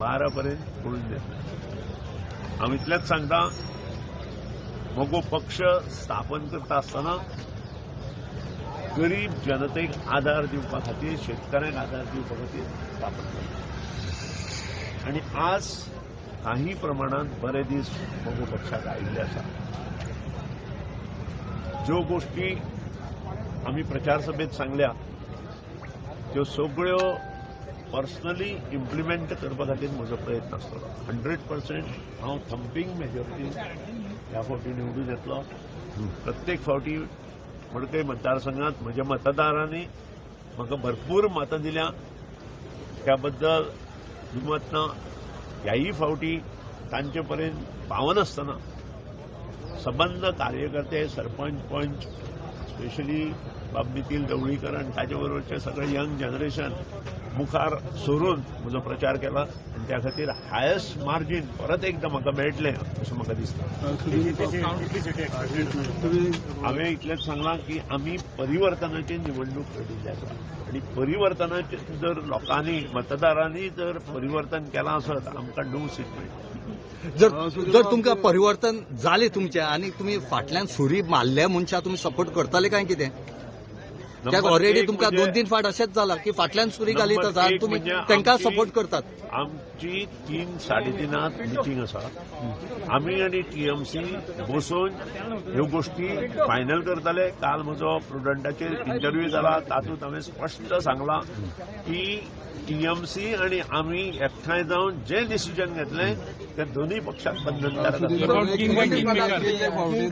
12 पर्यंत कळून दितले. हांव इतलेंच सांगता, मगो पक्ष स्थापन करता आसतना गरीब जनतेक आदार दिवपा खातीर, शेतकऱ्यांक आदार दिवपा खातीर स्थापन करता आनी आज काही प्रमाणात बरे दीस मगो पक्षाक आयिल्ले आसा. ज्यो गोष्टी आमी प्रचार सभेत सांगल्या त्यो सगळ्यो पर्सनली इम्प्लिमेंट करपा खातीर म्हजो प्रयत्न आसतलो. 100% हांव थंपिंग मेजॉरिटीन ह्या फावटी निवडून येतलो. प्रत्येक फावटी मडकय मतदारसंघात म्हज्या मतदारांनी म्हाका भरपूर मतां दिल्या, त्या बद्दल दुमत ना. ह्याही फावटी तांचे पर्यंत पावनासतना सबंद कार्यकर्ते, सरपंच, पंच, स्पेशली बाब नितीन जवळीकर आनी ताचे बरोबरचे सगळे यंग जनरेशन मुखार सरून म्हजो प्रचार केला आनी त्या खातीर हायस्ट मार्जीन परत एकदां म्हाका मेळटलें अशें म्हाका दिसता. हांवें इतलेंच सांगलां की आमी परिवर्तनाची निवडणूक लढिल्ली आसा आनी परिवर्तनाचे जर लोकांनी, मतदारांनी जर परिवर्तन केलां आसत, आमकां 9 सीट मेळटली. जर जर तुमकां परिवर्तन जालें तुमचें आनी तुमी फाटल्यान सुरी मारल्या मनशां तुमी सपोर्ट करतले काय कितें? कित्याक नंबर ऑलरेडी एक तुमकां म्हणजे दोन तीन फावट अशेंच जाला की फाटल्यान सुरी घालीत नंबर आसा आनी एक तुमी म्हणजे तांकां सपोर्ट करतात. आमची 3-3:30 मिटींग आसा. आमी आनी टीएमसी बसून ह्यो गोष्टी फायनल करतले. काल म्हजो प्रुडंटाचेर इंटरव्यू जाला, तातूंत हांवें स्पश्ट सांगलां की टीएमसी आनी आमी एकठांय जावन जें डिसिजन घेतलें तें दोनूय पक्षांक बंधनकारक आसतलें. फावटी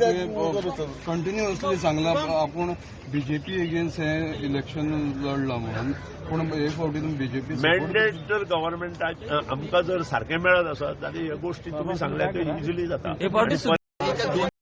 कंटिन्युअसली सांगला आपूण बीजेपी अगेन्स्ट हे इलेक्शन लढला म्हणून, पूण हे फावटी तुमी बीजेपी मॅन्डेट जर गव्हर्नमेंटाक आमकां जर सारकें मेळत आसत जाल्यार ह्यो गोष्टी तुमी सांगल्या त्यो इजिली जाता. हे फावटी आनी